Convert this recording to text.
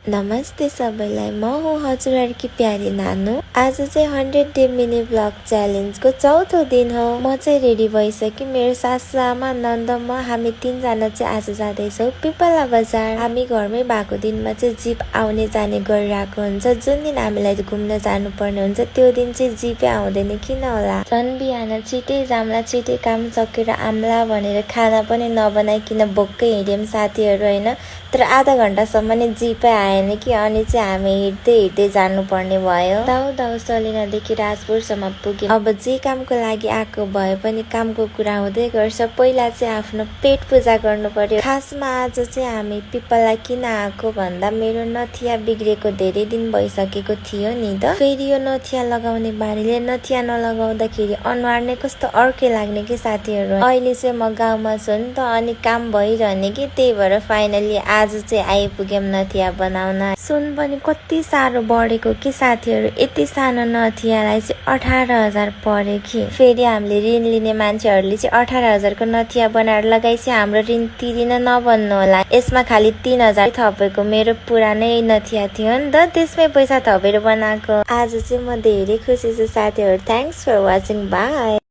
नमस्ते सबैलाई, म हो हजुरहरुकी प्यारी नानु। आज चाहिँ 100 डे मिनी ब्लग च्यालेन्जको चौथो दिन हो। म चाहिँ रेडी भइसकेँ। मेरो सासू आमा नन्द म हामी 3 जना चाहिँ आज जाँदैछौँ पिपला बजार। हामी घरमै भएको दिनमा चाहिँ जीप आउने जाने गरिरहेको हुन्छ। जुन दिन हामीलाई घुम्न जानु पर्ने हुन्छ त्यो दिन चाहिँ जीपै आउँदैन, किन होला। झन् बिहान छिटै जाम्ला, छिटै काम सकेर आम्ला भनेर खाना पनि नबनाइकिन भोकै हिँड्यौं साथीहरू हैन। तर आधा घण्टासम्म नै जीपै आएन कि, अनि चाहिँ हामी हिँड्दै जानु पर्ने भयो। दाउ सलिनादेखि राजपुरसम्म पुग्यौं। अब जे कामको लागि आएको भए पनि कामको कुरा हुँदै गर्छ। पहिला चाहिँ आफ्नो पेट पूजा गर्नु पर्यो। खासमा आज चाहिँ हामी पिपला किन आएको भन्दा मेरो नथिया बिग्रेको धेरै दिन भइसकेको थियो नि त। फेरि यो नथिया लगाउने बानीले नथिया नलगाउँदाखेरि अनुहार नै कस्तो अर्कै लाग्ने कि साथीहरू। अहिले चाहिँ म गाउँमा छु नि त, अनि काम भइरहने कि, त्यही भएर फाइनली आज चाहिँ आइपुग्यौं नथिया बनाउन। सुन पनि कति साह्रो बढेको कि साथीहरू। यति सानो नथियालाई चाहिँ 18,000 पर्यो कि। फेरि हामीले ऋण लिने मान्छेहरूले चाहिँ 18,000 को नथिया बनाएर लगाइछि, हाम्रो ऋण तिरिन नभन्नु होला। यसमा खाली 3,000 थपेको मेरो पुरानै नथिया थियो नि त, त्यसमै पैसा थपेर बनाएको। आज चाहिँ म धेरै खुसी छु साथीहरू। Thanks for watching, by.